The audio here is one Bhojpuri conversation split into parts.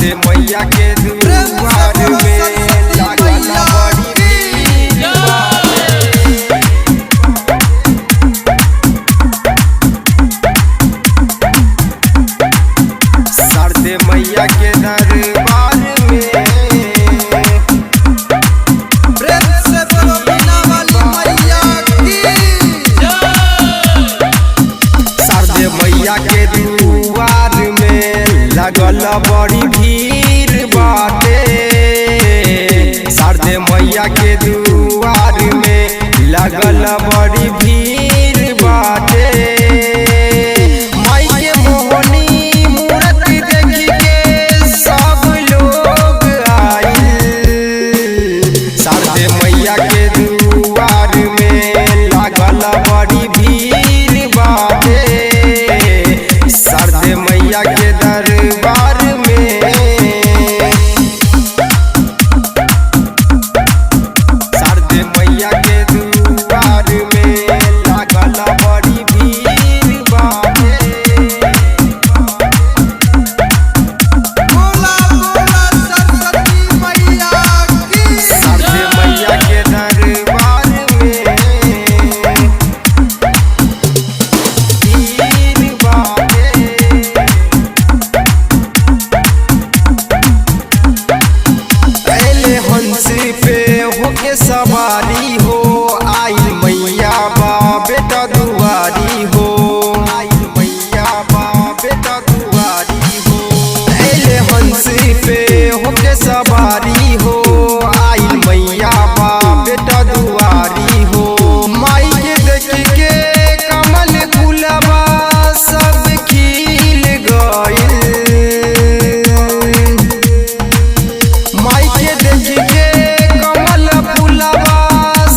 शारदे मैया के दुआर में लागल बड़ी भीड़ बाटे। शारदे मैया के दरबार में प्रेम से बोलो बीना वाली मैया की। शारदे मैया के दुआर में लागल बड़ी भीड़ बाटे। शारदे मैया के दुआर में लागल बड़ी भीड़ बाटे। माई के मोहनी मूरत देख के सब लोग आइल। शारदे मैया के दुआर में लागल बड़ी भीड़ बाटे। शारदे मैया के दरबार में शारदे मैया के दुआर में लागल बड़ी भीड़ बाटे। बोला बोला सरस्वती मैया की। शारदे मैया के दरबार में भीड़ बाटे। पहले हंस पे होके सवारी हो, आइल मैया बा बेटा दुआरी हो। आइल मैया बा बेटा दुआरी हो। पहले हंस पे होके सवारी हो, आइल मैया बा बेटा दुआरी हो। माई के देख के कमल गुलबा सब खिल गइल। माई के देख के कमल फुलवा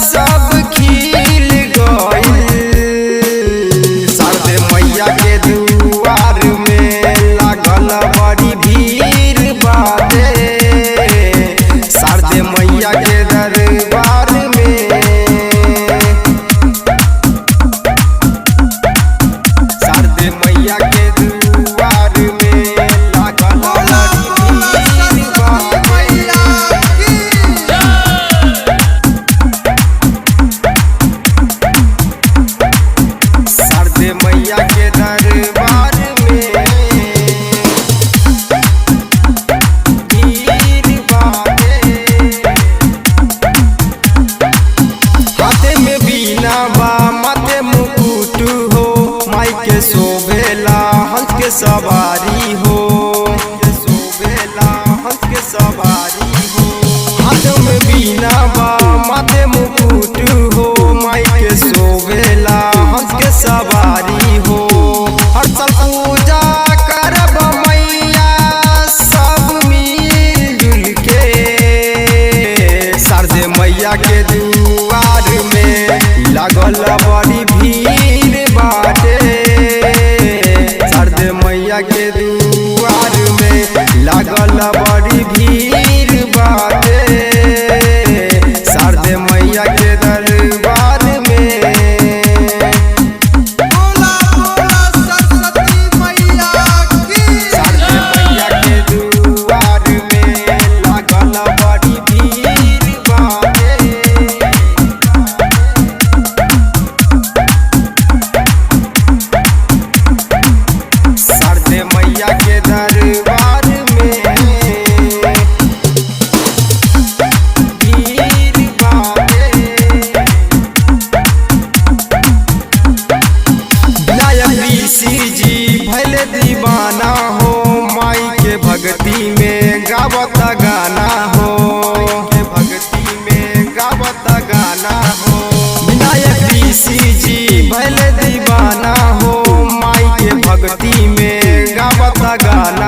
सब खिल गइल। शारदे मैया के दुआर में लागल बड़ी भीड़ बाटे। शारदे मैया के दरबार में शारदे मैया के दुआर में लागल बोला बड़ी बोला भीड़ सरस्वती बाटे। मैया की। शारदे मैया के दरबार में भीड़ बाटे। हाथे में बीना बा माथे मुकुट हो, माई के शोभेला हंस के सवारी हो। के शोभेला हंस के सवारी हो। हाथ में बीना बा माथे मुकुट हो, माई के शोभेला हंस के सवारी हो। हर साल पूजा करब मैया सब मिल जुल के। शारदे मैया के दुआर में लागल बड़ी भीड़ बाटे। शारदे मैया के दुआर में लागल बड़ी भीड़ बाटे। शारदे मैया के दरबार में बोला बोला सरस्वती मैया की। शारदे मैया के दुआर में लागल बड़ी भीड़ बाटे। शारदे मैया के दरबार में भीड़ बाटे। विनायक ऋषि जी भैले दीवाना हो, माई के भक्ति में गावत गाना हो। के भक्ति में गावत गाना हो। विनायक ऋषि जी भैले दीवाना हो, माई के भक्ति में गावत गाना।